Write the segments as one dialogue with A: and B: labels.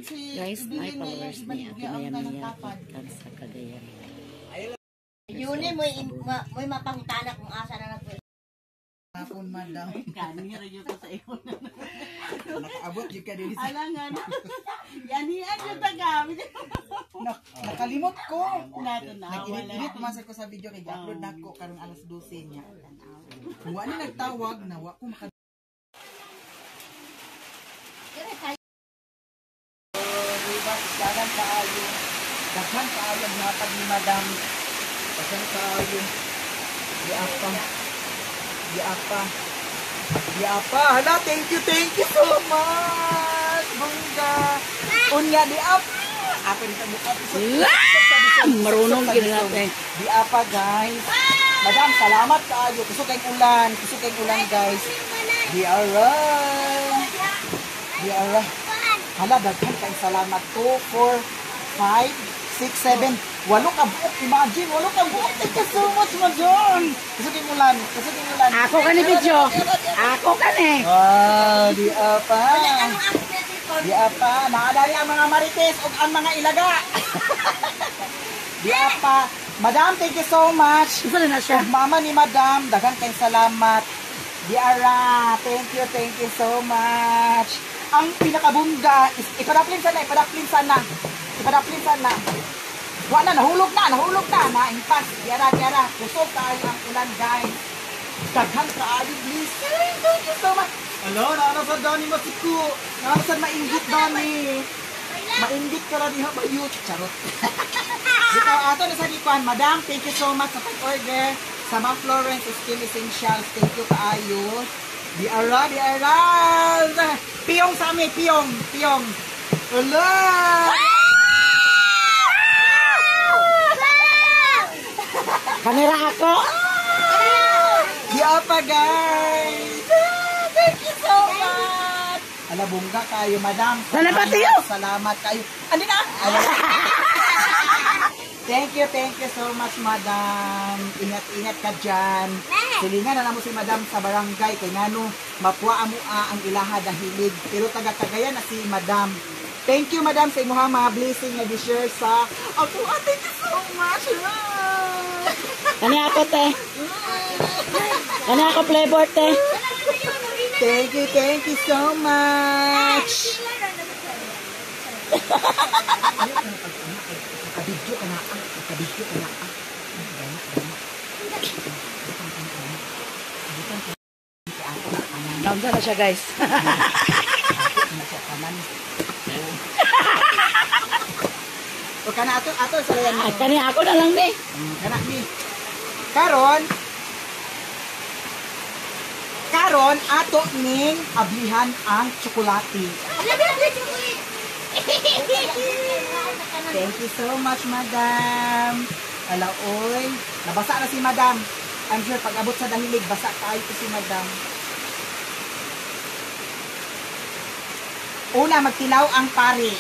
A: Guys, my followers ni Ate Maya Mia kan sa Cagayan.
B: Yun eh, mo'y mapangutana kung asa na nagpwede.
C: Hapon, madam.
D: Kanira yun ko sa iyo.
C: Nakaabot yung ka dili sa
D: Alangan. Yan hiyan yung tagamit.
C: Nakalimot ko.
D: Nato na.
C: Nag-edit-edit man sa ko sa video kay upload na ko karong alas 12 niya. Kung wa ni nagtawag na wa ko maka Diba, dagan kaayo. Daghan kaayo ang hatag ni madam. Daghan kaayo. Di apa. Di apa. Di apa. Hala, thank you so much. Bongga. Unya di apa. Ako din sa mukha.
A: Marunong gina natin.
C: Di apa, guys. Madam, salamat kaayo. Kusog kayong ulan. Kusog kayong ulan, guys. Di ara. Di ara. Hala, daghan kayong salamat. 2, 4, 5, 6, 7. 8 ka buok. Imagine, 8 ka buok. Thank you so much, madam. Kusog kayong ulan. Kusog kayong ulan.
A: Ako ka ni video. Ako ka ni.
C: Wow, di apa. Di apa. Naadali ang mga marites ug ang mga ilaga. Di apa. Madam, thank you so much.
A: Isa na siya.
C: Ug mama ni Madam, daghan kayong salamat. Di ara, thank you so much. Ang pinakabungga is ipadaplin sana, ipadaplin sana. Ipadaplin sana. Wa na, nahulog na, nahulog na, naimpas. Di ara, di ara. Kusog kaayo ang ulan, guys. Daghan kaayo blessing. Thank you so much. Alo, naano sa Donnie Masiku. Naano sa mainggit, Donnie. Mainggit ka ra diha ba youth? Charot. Dito ato na sa Dikuan. Madam, thank you so much sa pag-order. Sa Ma'am Florence Skin Essentials, thank you kaayo. Di ara, di ara. Piyong sa amin, piyong, piyong. Ala!
A: Kamera ako.
C: Di apa, guys. Thank you so much. Ala, bongga kayo, madam.
A: Sana ba, tiyo?
C: Salamat kayo. Andi na. Thank you so much, madam. Ingat-ingat ka dyan. Silingan na mo si madam sa barangay kay ngano mapua mo ang ilaha dahilig. Pero taga-Cagayan na si madam. Thank you, madam, sa imuha mga blessing nga gi-share sa ako. Thank you so much.
A: Kani ako te. Kani ako flavor te.
C: Thank you so much. Kabidyo ka na, kabidyo ka na.
A: Down na siya, guys.
C: O kana ato ato sa layan mo.
A: Kani ako na lang ni.
C: Kana ni. Karon karon ato ning ablihan ang tsokolate. Thank you so much, madam. Ala, oy. Nabasa na si madam. I'm sure pag abot sa dahilig, basa tayo ko si madam. Una, magtilaw ang pari.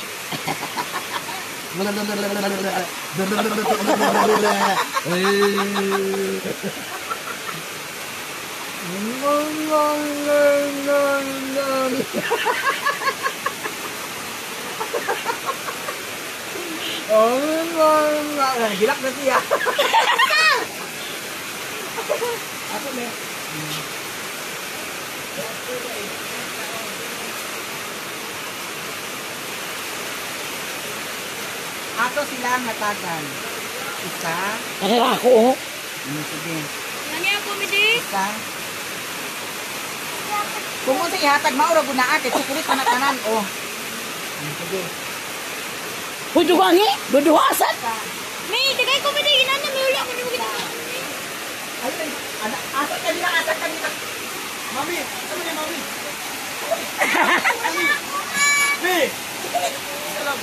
C: Oh, gilak na siya. Ako na. Ato silang hatagan. Isa.
A: Kanila ako, oh.
C: Sige.
B: Nani ako, midi?
C: Isa. Kung unsa ihatag maura gud naa kay chocolate pa na tanan, oh. Sige.
A: Huy, dugangi. Duduhasan.
B: May, tagay ko, midi. Inana, may uli ako.
C: Ay, asa kanila, asa kanila. Mami, ano ni mami? Mami. Mi. Salam.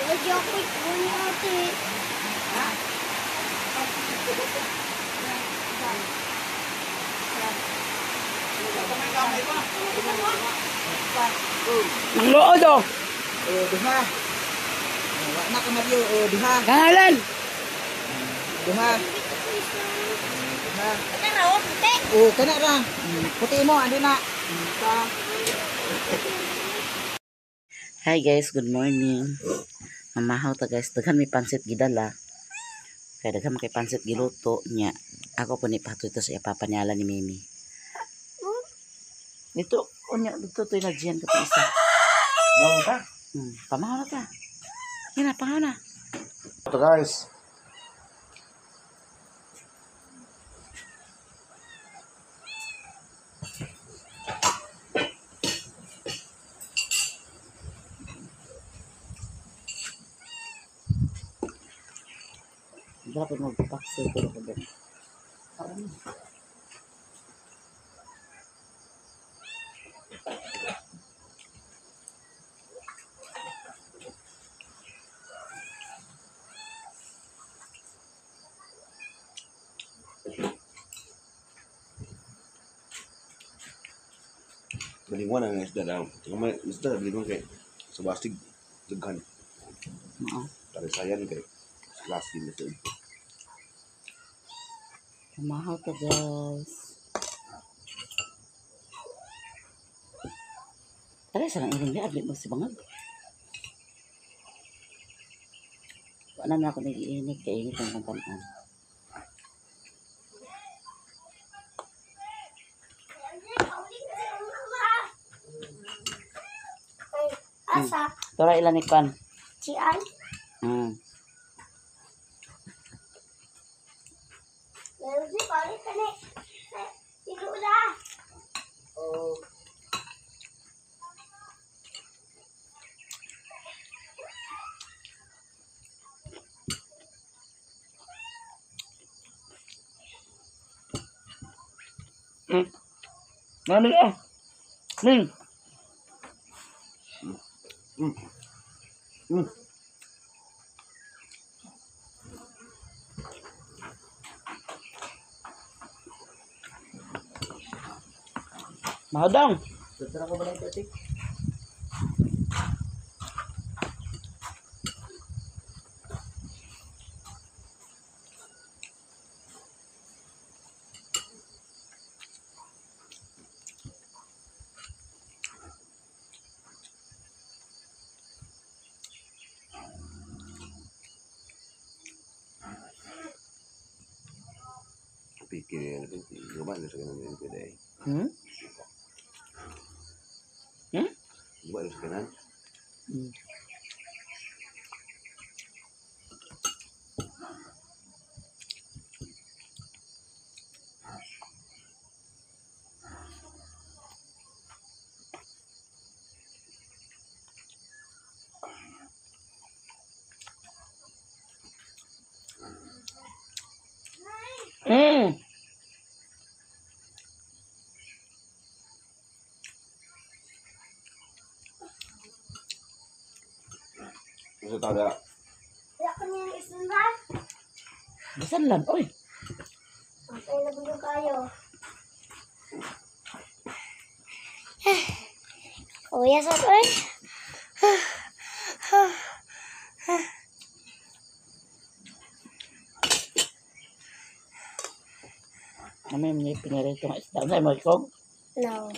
B: Lagi ako ni ate.
A: Nang lood, oh.
C: Oh, duha. Wa na ka Mario o duha.
A: Kangalan!
C: Duha. Duha.
B: Ito raw, puti.
C: O kana ra. Puti mo andi na. Sa
A: Hi guys, good morning. Mamahaw ta guys, daghan may pansit gidala. Kaya daghan may pansit giluto niya. Ako po ni pato ito sa ipapanyala ni Mimi. Dito, unya dito to na Gian ka isa.
E: Mau ka?
A: Pamahaw na ta. Yan na, pangaw na.
E: Ito guys.
A: Dapat magpapaksil ko ko doon.
E: Balingwan ang isda daw. Ang may isda balingwan kay sa bastig daghan.
A: Oo.
E: Tarisayan kay class din ito.
A: Pamahaw ta guys. Tara sa lang ilang liad, mo si bangag. Wala na ako nag-iinit, kainit ang kong tanan.
F: Asa?
A: Tara ilan ni Kwan.
F: Cian? Meron si Pari kani. Si Lula.
A: Mami ah. Ming. Mahadang.
C: Tara ko ba lang puti?
E: Pikir lupa na sa kanan ini pwede.
A: Hmm?
E: Lupa na sa kanan. Sa tada
F: Wala kami ng isundan.
A: Bisan lang, oy.
F: Okay na ba kayo? Kuya sa oy.
A: Ano yung may pinarito nga isda? Ano yung ikog?
F: No.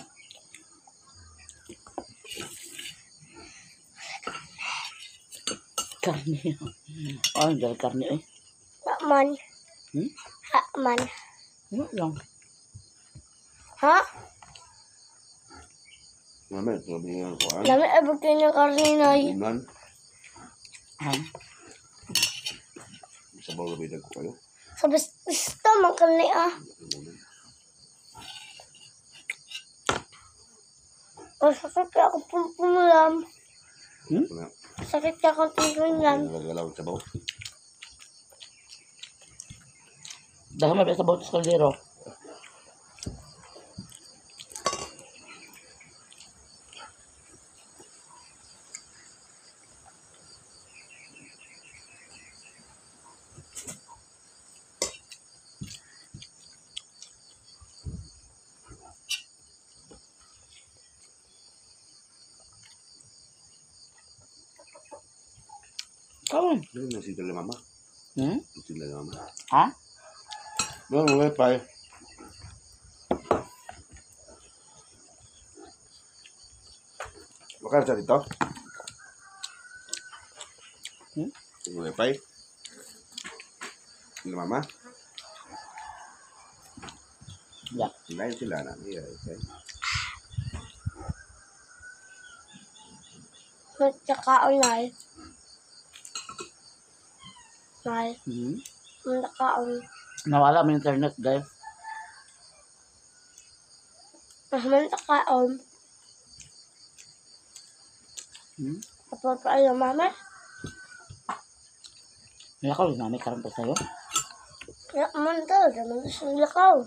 A: Karne. Ay, dahil karne eh.
F: Hakman.
A: Hmm?
F: Hakman.
A: Ano lang?
F: Ha?
E: Mama, grabe nga ko ah.
F: Lami abot niyo karne noy.
E: Unan,
A: Ha?
E: sabaw gabi ko kayo.
F: Sabi gusto man karne ah. Oh, sakit ka ako pumpumulam.
E: Na,
F: Sakit ka akong pumpulam.
E: nagagalaw ang sabaw.
A: Dahil mabisa sa botos kaldero. Kaon.
E: Ano na sila mama?
A: Hmm?
E: Sila mama.
A: Ha?
E: No, wifi. Baka sa dito?
A: Hmm?
E: Wifi? Sila mama?
A: Ya.
E: Sila sila na. Iya, wifi.
F: Nagkakaon na eh. Nay, nagkakaon.
A: Nawala mo internet, guys.
F: Nagkakaon.
A: Hmm?
F: Kapag mama,
A: Nilakaw, mami karon pa sa'yo.
F: kaya man to, naman sa lakaw.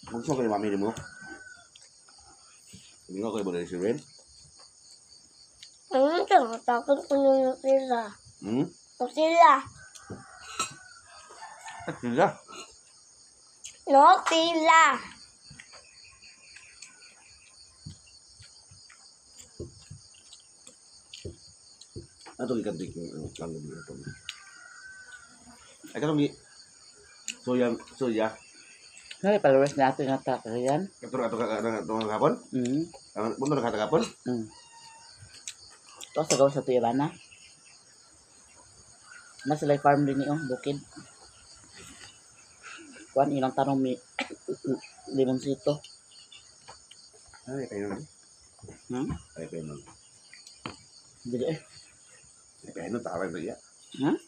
E: Gusto ko yung mami mo? Hindi ko kayo ba si Ren?
F: Ano to, matakot ko yung Nutella.
E: Hmm?
F: Nutella.
E: At sila.
F: Nutella.
E: Ato gikantik yung ano, lang gabi ato. Ay katong gi soya soya.
A: Ay, followers na ato nga ta yan.
E: Kato ato ka ato hapon?
A: Hmm.
E: Ang mundo na katagapon?
A: Ito sa gawas sa Tuyabana. Na sila farm din niyo, bukid. Kuan ilang tanong mi limonsito.
E: Ay kayo nun.
A: Hmm?
E: Ay kayo nun.
A: Dili eh.
E: Ay kayo nun tawag na iya.
A: Hmm?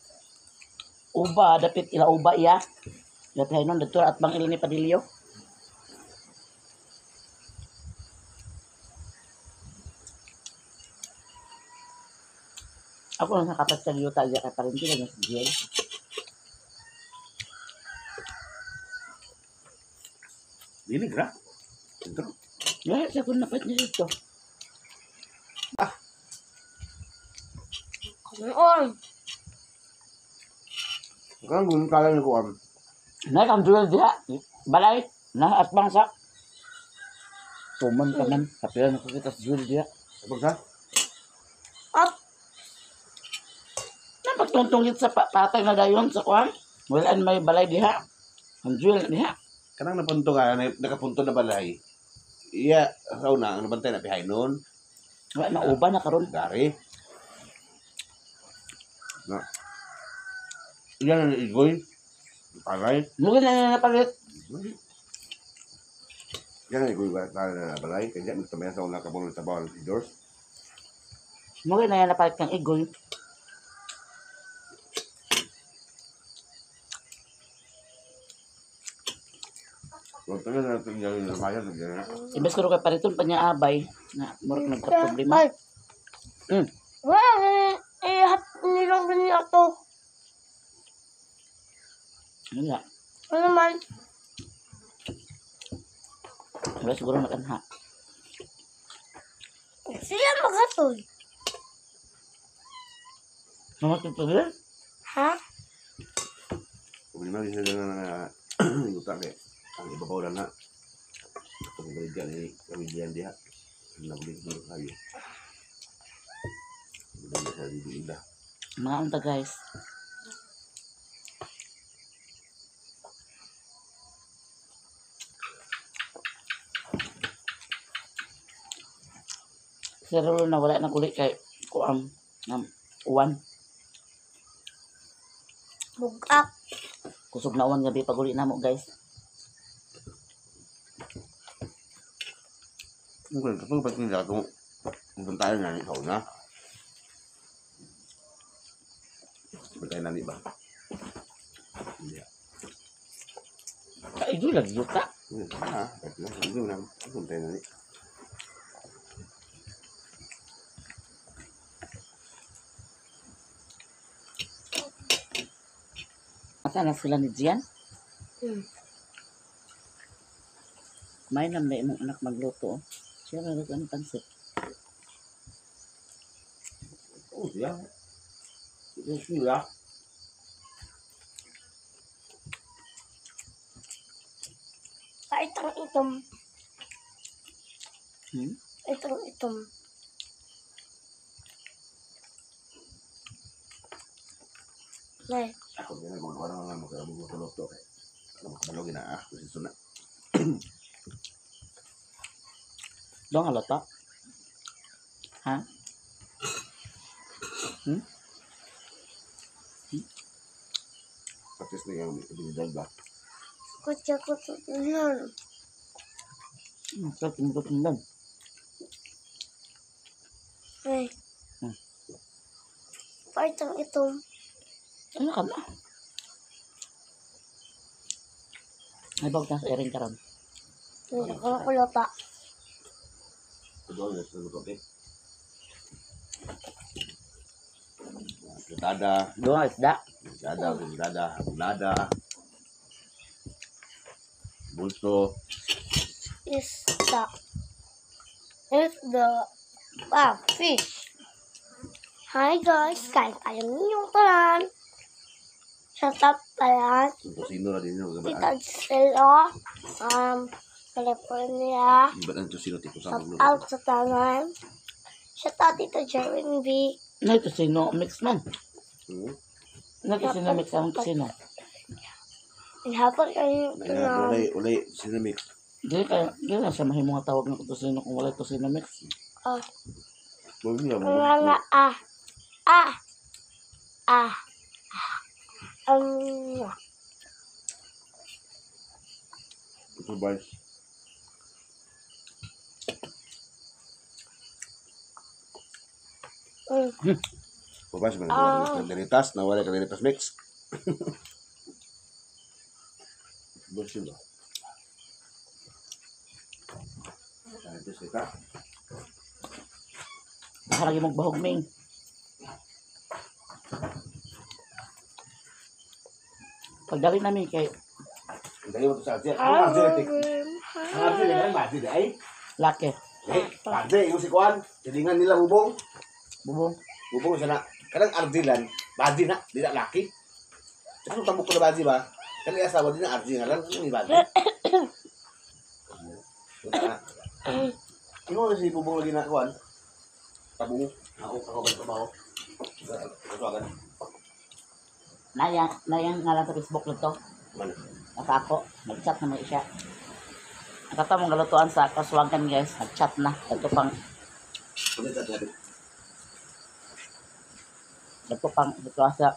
A: Uba, dapit ila uba iya. Dapit hay nun, dito at bang ila ni Padilyo. Ako lang nakapat sa yuta diya kay parinti lang sa jail.
E: Dili gra. Ito.
A: Lahat sa kung napat niya dito.
F: Kaon.
E: Kang gun kala ni ko am.
A: Na kang duel diha. Balay na at bang sa Tuman ka man. Kapila nakakita sa duel diha.
E: Tapos ha?
F: Up.
A: Napagtungtungit sa patay na dayon sa kuan. Wala may balay diha. Ang duel diha.
E: Kanang napunto ka, nakapunto na balay. Iya, sa una, ang nabantay na pihay nun.
A: Wala na uba na karon.
E: Dari. Na. Iya na igoy. Palay.
A: Mugin na na napalit.
E: Yan ang igoy ba na balay. Kaya nagtamayan sa una kapuno sa bawal si Doors.
A: Mugin na napalit kang igoy.
E: Huwag tayo na natin yung namayan. Na.
A: Imbes ko kay paliton pa niya abay na murag nagka-problema.
F: Ay. Wala, ihap nilang din ako.
A: Wala.
F: Ano man?
A: Wala siguro nakanha.
F: Sila magatoy.
A: Namatay pa ba?
F: Ha?
E: Problema rin sila na yuta kay ang ibabaw lang na. Itong baligyan ni kami diyan diha. Nabalik mo kayo. Maganda sa bibida.
A: Mga unta guys. Pero na wala na kuli kay kuang uwan.
F: Bugak.
A: Kusog na uwan gabi pag uli na mo guys.
E: Mungkin kapag pag nila kung bantayan na ni sa una. Bantayan na ni ba? Hindi.
A: Ay, di lagi yuta.
E: Ah, kahit lang. Hindi mo na. Bantayan na ni.
A: Asa na sila ni Gian? May nam na imong anak magluto. Oh. Siya magluto ng pansit.
E: Oh, siya. Sila.
F: Kahit ang itom.
A: Hmm?
F: Itong itom. Nay.
E: Ako gina kung ano nga magkarabog mo to kay. Ano makabalo gina ah, kasi suna.
A: Doon halata. Ha? Hmm?
E: Practice na yung abilidad ba?
F: Kutsa ko sa tulan.
A: Sarap yung luto.
F: Nay. Partang itong.
A: Ano ka na? Ay, bawag na sa erin karon.
F: Hindi ko nakulata.
E: Doon sa luto eh. Fritada,
A: Doon isda.
E: fritada, fritada, bulada. Bulto.
F: Isda. Isda. Ah, fish. Hi guys, kain tayo ninyong tanan. Sa top pala,
E: Yung na din yung
F: Tita Gisela, California.
E: Iba't ang tosino tipo sa
F: Shout out sa tanan. Shout out Tita Jerwin B.
A: Na ito sino mix man.
E: Hmm?
A: Na ito sino mix ang sino.
F: Ihapon kayo tanan.
E: Ulay, ulay, sinamix.
A: Dili kay dili na siya mahimo nga tawag ng tosino kung wala tosino mix.
F: Oh,
E: Huwag niya mo.
F: nga nga ah. Ah. Ah. Um,
E: Ito ba? Pabas man ah. Kaleritas, nawala kaleritas mix. Boss yun ba? Ito kita.
A: Baka lagi mong bahog ming. Pagdali namin kay
E: Dali mo to sa Arjel. Ang Arjel tik. Ang Arjel ang Arjel ay.
A: Laki.
E: Eh, Arjel yung si Kuan, silingan nila bubong.
A: Bubong.
E: Bubong sana. Kanang Arjelan, Baji na, di na laki. Tsaka nung tambok ko na Baji ba? Kanang asawa din na Arjel nga lang, ano ni Baji? Imo kasi bubong lagi na kuan. Tabong. Ako ako ba trabaho? Tawagan.
A: Naya, nayang ngalan sa Facebook nito.
E: Man.
A: Nasa ako, nag-chat na may siya. Nakatamong galutuan sa kaswagan guys, nag-chat na. Ito pang, ito pang, ito sa,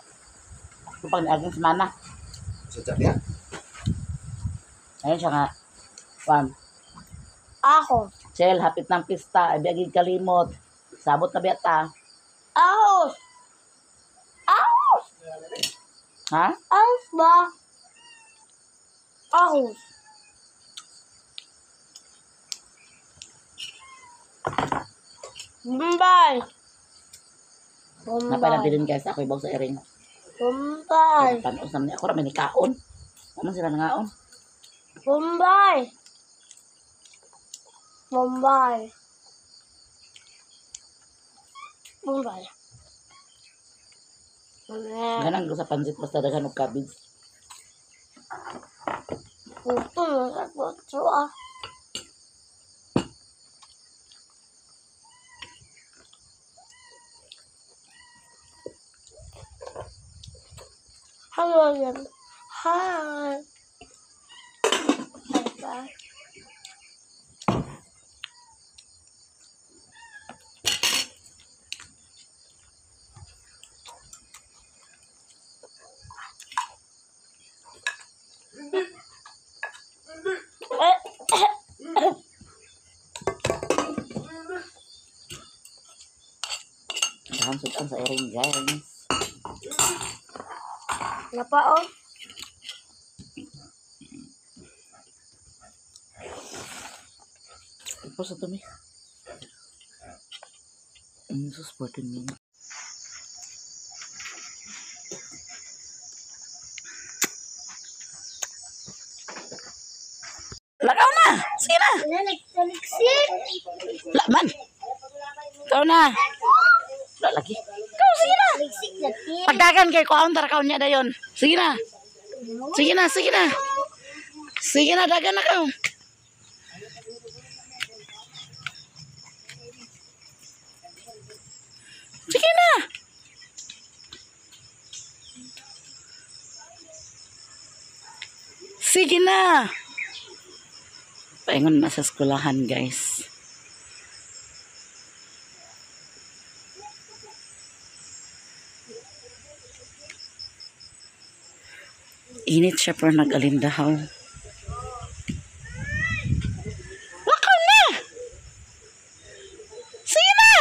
A: ito pang niaging semana.
E: Sa chat niya?
A: Ayun siya nga, one,
F: Ako.
A: Chel, hapit ng pista, abi agid kalimot. Sabot na biyata.
F: Ahos. Ahos.
A: Ha?
F: Ahos ba? Ahos. Bombay.
A: Napay
F: Bombay.
A: bilin guys, ako ibaw sa iring.
F: Bombay.
A: Panos naman ni ako rami ni kaon. Ano sila nangaon?
F: Bombay. Bombay. Bombay. Bombay.
A: Ganang ko sa pansit basta daghan og cabbage.
F: Gusto na sa kotso ah. Hello, Lim. Hi. Bye-bye.
A: Daghan sudan sa iring guys.
F: Napa, oh.
A: Tapos na to mi. Sus, 14 minutes. Lakaw na! Sige na!
F: Naliksik.
A: Laman! Ikaw na! Wala lagi. Ikaw, sige na!
F: Naliksik na tin.
A: Pagdagan kay kuhaon tara kaon niya dayon. Sige na. Sige na, sige na. Sige na, dagan na kaon. Sige na. Sige na. Paingon na sa eskulahan, guys. Init siya pero nag-alindahaw. Lakaw na! Sige na!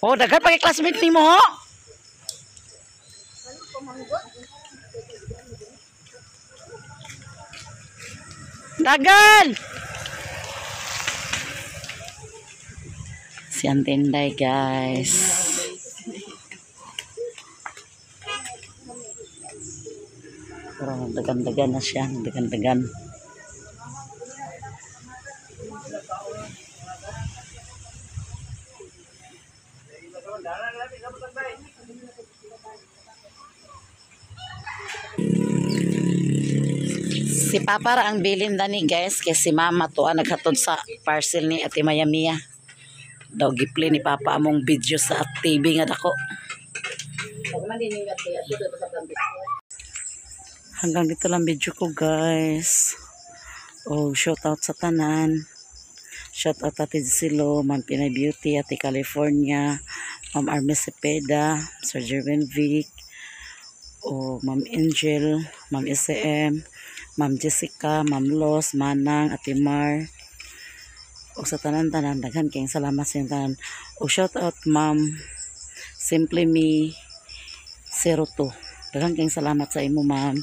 A: Oh, daghan pa kay classmate nimo, ho? Dagan! Si Antinday, guys. Pero dagan-dagan na siya. Dagan-dagan. Si Papa ra ang bilin dani, guys, kay si Mama to ang naghatod sa parcel ni Ate Maya Mia. Daw gipli ni Papa among video sa TV nga dako. Hanggang dito lang video ko, guys. Oh, shout out sa tanan. Shout out Ate Silo, Ma'am Pinay Beauty, Ate California, Ma'am Army Cepeda, Sir Jerwin Vic, oh, Ma'am Angel, Ma'am SM, Ma'am Jessica, Ma'am Los, Manang, Ate Mar. O sa tanan-tanan, daghan kayong salamat sa inyong tanan. O shout out Ma'am Simply Me 02. Daghan kayong salamat sa imo, ma'am.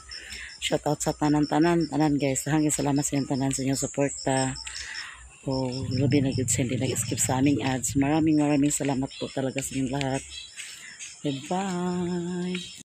A: Shout out sa tanan-tanan, tanan, guys. Daghan kayong salamat sa inyong tanan sa inyong suporta. O labi na gyud sa hindi nag-skip sa aming ads. Maraming maraming salamat po talaga sa inyong lahat. Goodbye.